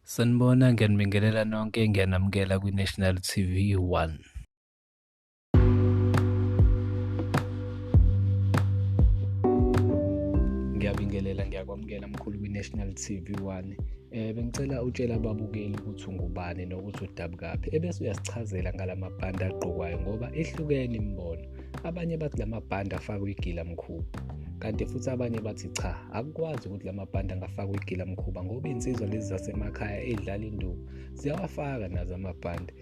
Sanibona, ngiyanibingelela nonke, ngiyanamukela kwi-National TV 1. Ngiyabingelela, ngiyakwamukela mkhulu kwi-National TV 1. Bengicela utshele ababukeli ukuthi ungubani nokuthi udabukaphi, ebese uyasichazela ngalamabhande agqokwayo ngoba ihlukene imibono. Abanye bathi lamabhande afakwe igila mkhuba, kanti futhi abanye bathi cha, akukwazi ukuthi lamabhande angafakwa igila mkhuba ngoba iy'nsizwa lezi zasemakhaya ey'dlala induku ziyawafaka nazo amabhande,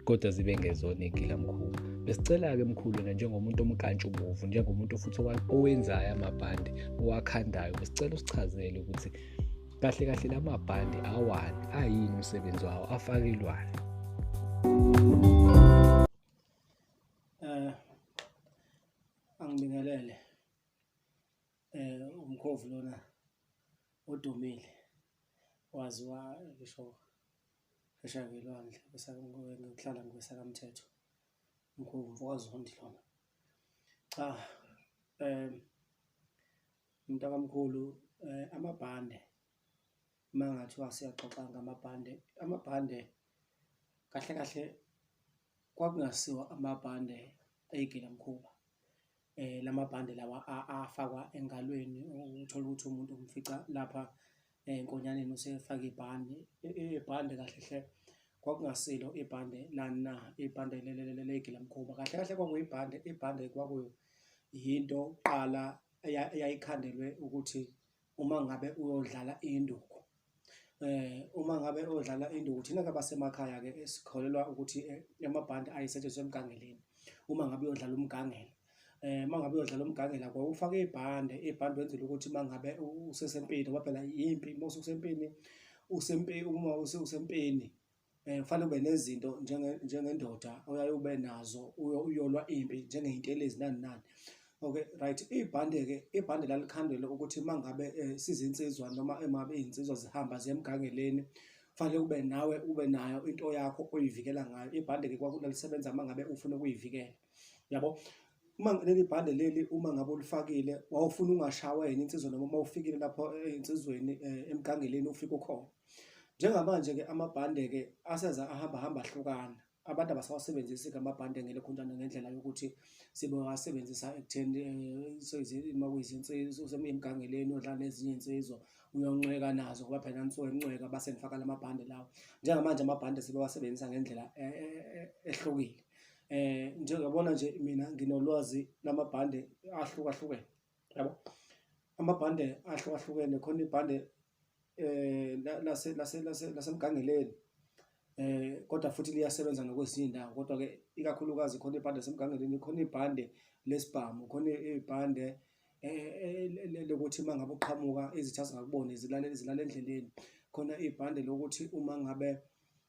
kodwa zibe ngezona igila mkhuba. Besicela-ke mkhulu wena njengomuntu omkantshubovu, njengomuntu futhi owenzayo amabhande, owakhandayo, besicela usichazele ukuthi kahle kahle lamabhande awani, ayini umsebenzi wawo, afakelwani? Angibingelele umkhovu lona odumile waziwa ngisho phesheya kwelwandle ngokuhlala ngokwesakamthetho umkhovu mfokaZondi lona. Cha, mntakamkhulu, amabhande uma kungathiwa siyaxoxa ngamabhande, amabhande kahle kahle kwakungasiwo amabhande ey'gilamkhuba. Lamabhande lawa afakwa engalweni uthole ukuthi umuntu umfica lapha enkonyaneni usefake ibhande. Ibhande kahle hle kwakungasilo ibhande lani na, ibhande ley'gilamkhuba. Kahle kahle kwakuyibhande, ibhande kwakuyinto kuqala eyayikhandelwe ukuthi uma ngabe uyodlala induku. Uma ngabe uyodlala induku, thina-ke abasemakhaya-ke sikholelwa ukuthi amabhande ayesetshenziswa emgangeleni uma ngabe uyodlala umgangela. Uma ngabe uyodlala umgangela wawufaka ibhande, ibhande wenzela ukuthi uma ngabe usesempini ngoba phela impi uma ususempini uma usempini kufanele ube nezinto njengendoda oyaye ube nazo uyolwa impi njengey'ntelezi nani nani. Okay, right. Ibhande-ke, ibhande lalikhandelwe ukuthi uma ngabe sizinsizwa noma uma ngabe iy'nsizwa zihamba ziya emgangeleni, kufanele ube nawe ube nayo into yakho oyivikela ngayo. Ibhande-ke lalisebenza uma ngabe ufuna ukuyivikela, yabo. Uma leli bhande leli uma ngabe ulifakile wawufuna ungashawa enye insizwa noma uma ufikile lapho ey'nsizweni emgangeleni ufike ukhona. Njengamanje-ke amabhande-ke aseza ahamba hamba ahlukana. Abantu abasawasebenzisi-ke amabhande ngelokhunjana ngendlela yokuthi sibewasebenzisa ekutheni uma kuyizinsizwa usemgangeleni udlala nezinye iy'nsizwa uyoncweka nazo ngoba phela nisuke nincweka base nifaka lamabhande lawo. Njengamanje amabhande sebewasebenzisa ngendlela ehlukile. Njengabona nje mina nginolwazi lamabhande ahlukahlukene, yabo. Amabhande ahlukahlukene khona ibhande lasemgangeleni kodwa futhi liyasebenza nakwezinye iy'ndawo, kodwa-ke ikakhulukazi khona ibhande lasemgangeleni, khona ibhande lesibhamu, khona ibhande lokuthi uma ngabe uqhamuka izitha zingakuboni zilale zilale endleleni, khona ibhande lokuthi uma ngabe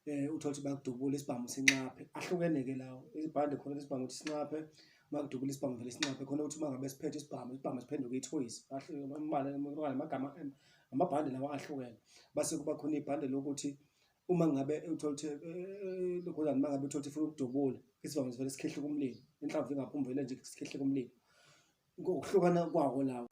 uthole ukuthi bayakudubula isibhamu sinxaphe. Ahlukene-ke lawo, ibhande khona lesibhamu ukuthi sinxaphe, uma kudubula isibhamu vele sinxaphe, khona ukuthi uma ngabe siphethe isibhamu, isibhamu siphenduke ithoyizi. Amagama amabhande lawa ahlukene. Base kuba khona ibhande lokuthi uma ngabe uthole ukuthi lokhuzana uma ngabe uthole ukuthi ifuna ukudubula, isibhamu sivele sikhehle kumlilo, inhlamvu ingaphumi vele nje sikhehle kumlilo. Ngokuhlukana kwawo lawo.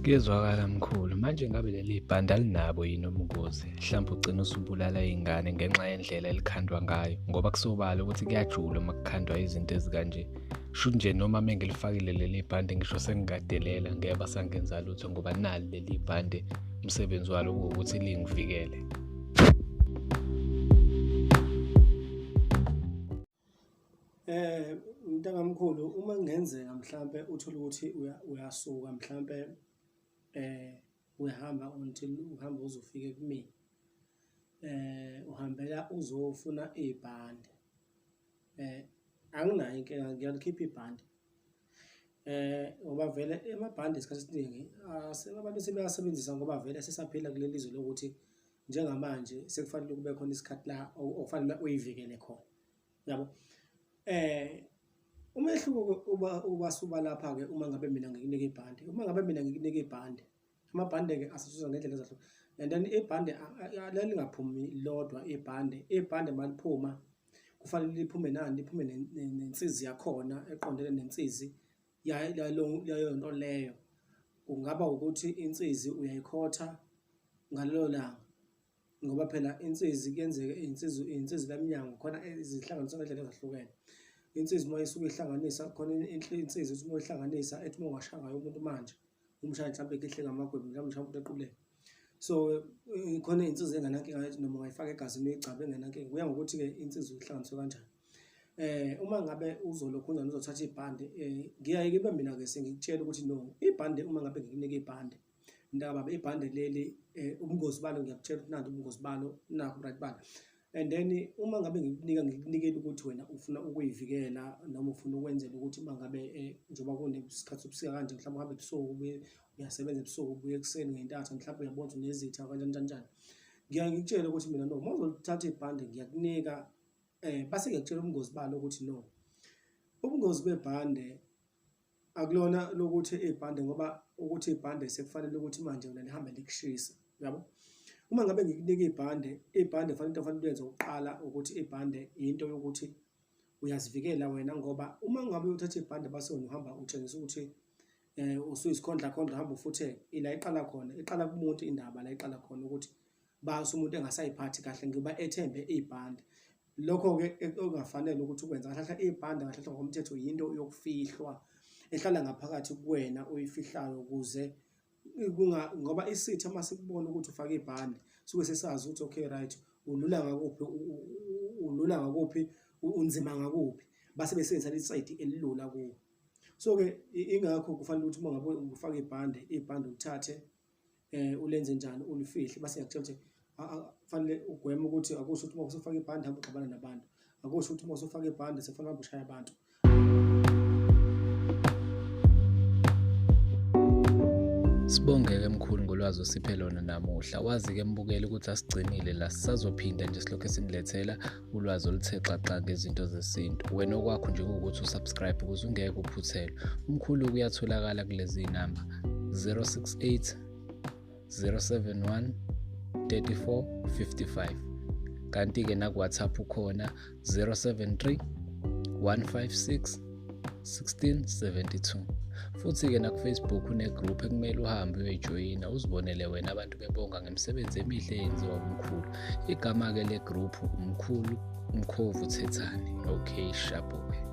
Kuyezwakala mkhulu, manje ngabe leli bhande alinabo yini ubungozi? Mhlawumbe ugcina usubulala iy'ngane ngenxa yendlela elikhandwa ngayo, ngoba kusobala ukuthi kuyajula uma kukhandwa izinto ezikanje. Shuthi nje noma mengilifakile leli bhande ngisho sengingadelela ngeke basangenza lutho ngoba nali leli bhande umsebenzi walo kuwukuthi lingivikele. Mntakamkhulu, uma kungenzeka mhlampe uthole ukuthi uyasuka mhlampe uyahamba until uhambe uze ufike kumina, uhambela uzofuna ibhande. Anginayo inkinga ngiyalikhipha ibhande ngoba vele amabhande isikhathi esiningi abantu sebeyasebenzisa ngoba vele sesiyaphila kuleli zwe lokuthi njengamanje sekufanele kube khona isikhathi la okufanele uyivikele khona, yabo. Umehluko uba uba suba lapha-ke uma ngabe mina ngikunika ibhande, uma ngabe mina ngikunika ibhande, amabhande-ke asetshenziswa ngendlela ezahlukene and then ibhande lalingaphumi lodwa ibhande, ibhande maliphuma Kufanele liphume nani, liphume nensizi yakhona eqondene nensizi yaleyo nto leyo. Kungaba ukuthi insizi uyayikhotha ngalelo langa, ngoba phela insizi kuyenzeka iy'nsizi, iy'nsizi la emnyango khona zihlanganiswe ngendlela ezahlukene. Insizi uma isuke ihlanganisa khona insizi uthi uma uyihlanganisa ethi uma ungashaya ngayo umuntu manje, umshaye mhlampe ekhehleni ngamagwebu, mhlawumbe ushaya umuntu equleke. So khona iy'nsizi ey'ngenankinga ethi noma ungayifaka egazini uyigcabe engenankinga, kuya ngokuthi-ke insizi uyihlanganiswe kanjani. Uma ngabe uzolokhunjani uzothatha ibhande, ngiyaye ngibe mina-ke sengikutshela ukuthi no, ibhande uma ngabe ngikunika ibhande, mntakababa, ibhande leli ubungozi balo ngiyakutshela ukuthi nanti ubungozi balo, nakhu right balo. And then uma ngabe ngikunika, ngikunikela ukuthi wena ufuna ukuyivikela noma ufuna ukwenzela ukuthi uma ngabe njengoba kunesikhathi sobusika kanje, mhlawumbe uhambe ebusuku ubuye, uyasebenza ebusuku ubuye ekuseni ngey'ntatha, mhlawumbe uyabona ukuthi unezitha kanjani kanjani kanjani. Ngiyaye ngikutshele ukuthi mina no, uma uzolithatha ibhande ngiyakunika, base ngiyakutshela ubungozi balo ukuthi no, ubungozi bebhande akulona lokuthi ibhande, ngoba ukuthi ibhande sekufanele ukuthi manje wena lihambe likushisa, uyabo? Uma ngabe ngikunika ibhande, ibhande kufanele into ofanele uyenze okokuqala ukuthi ibhande into yokuthi uyazivikela wena, ngoba uma ngabe uthatha ibhande base wena uhamba utshengisa ukuthi usuyisikhondlakhondla uhamba ufutheke, ila iqala khona, iqala kumuntu indaba la iqala khona ukuthi base umuntu engasayiphathi kahle ngoba ethembe ibhande. Lokho-ke okungafanele ukuthi ukwenze kahle kahle, ibhande kahle kahle ngokomthetho yinto yokufihlwa ehlala ngaphakathi kuwena oyifihlayo ukuze ngoba isitha uma sikubona ukuthi ufake ibhande suke sesazi ukuthi okay right, ulula ngakuphi, ulula ngakuphi, unzima ngakuphi, base besebenzisa lisayidi elilula kuwo. So-ke ingakho kufanele ukuthi uma ngabe ufake ibhande, ibhande ulithathe ulenze njani, ulifihle, base ngiyakutshela ukuthi kufanele ugweme ukuthi akusho ukuthi uma usufake ibhande hamba uxabana nabantu, akusho ukuthi uma usufake ibhande sekufanele uhambe ushaya abantu. Sibongeke mkhulu ngolwazi osiphe lona namuhla. Wazi-ke mbukeli ukuthi asigcinile la, sisazophinda nje silokhu sinilethela ulwazi oluthe xaxa ngezinto zesintu. Wena okwakho nje ukuthi usubscribe ukuze ungeke uphuthelwe. Umkhulu kuyatholakala kulezi namba 068 071 34 55, kanti-ke naku-WhatsApp ukhona 073 156 1672. Futhi-ke naku-Facebook une-group ekumele uhambe uyoyijoyina uzibonele wena abantu bebonga ngemisebenzi emihle eyenziwa umkhulu. Igama-ke le group Umkhulu Mkhovu Thethane. Okay, shabu-ke.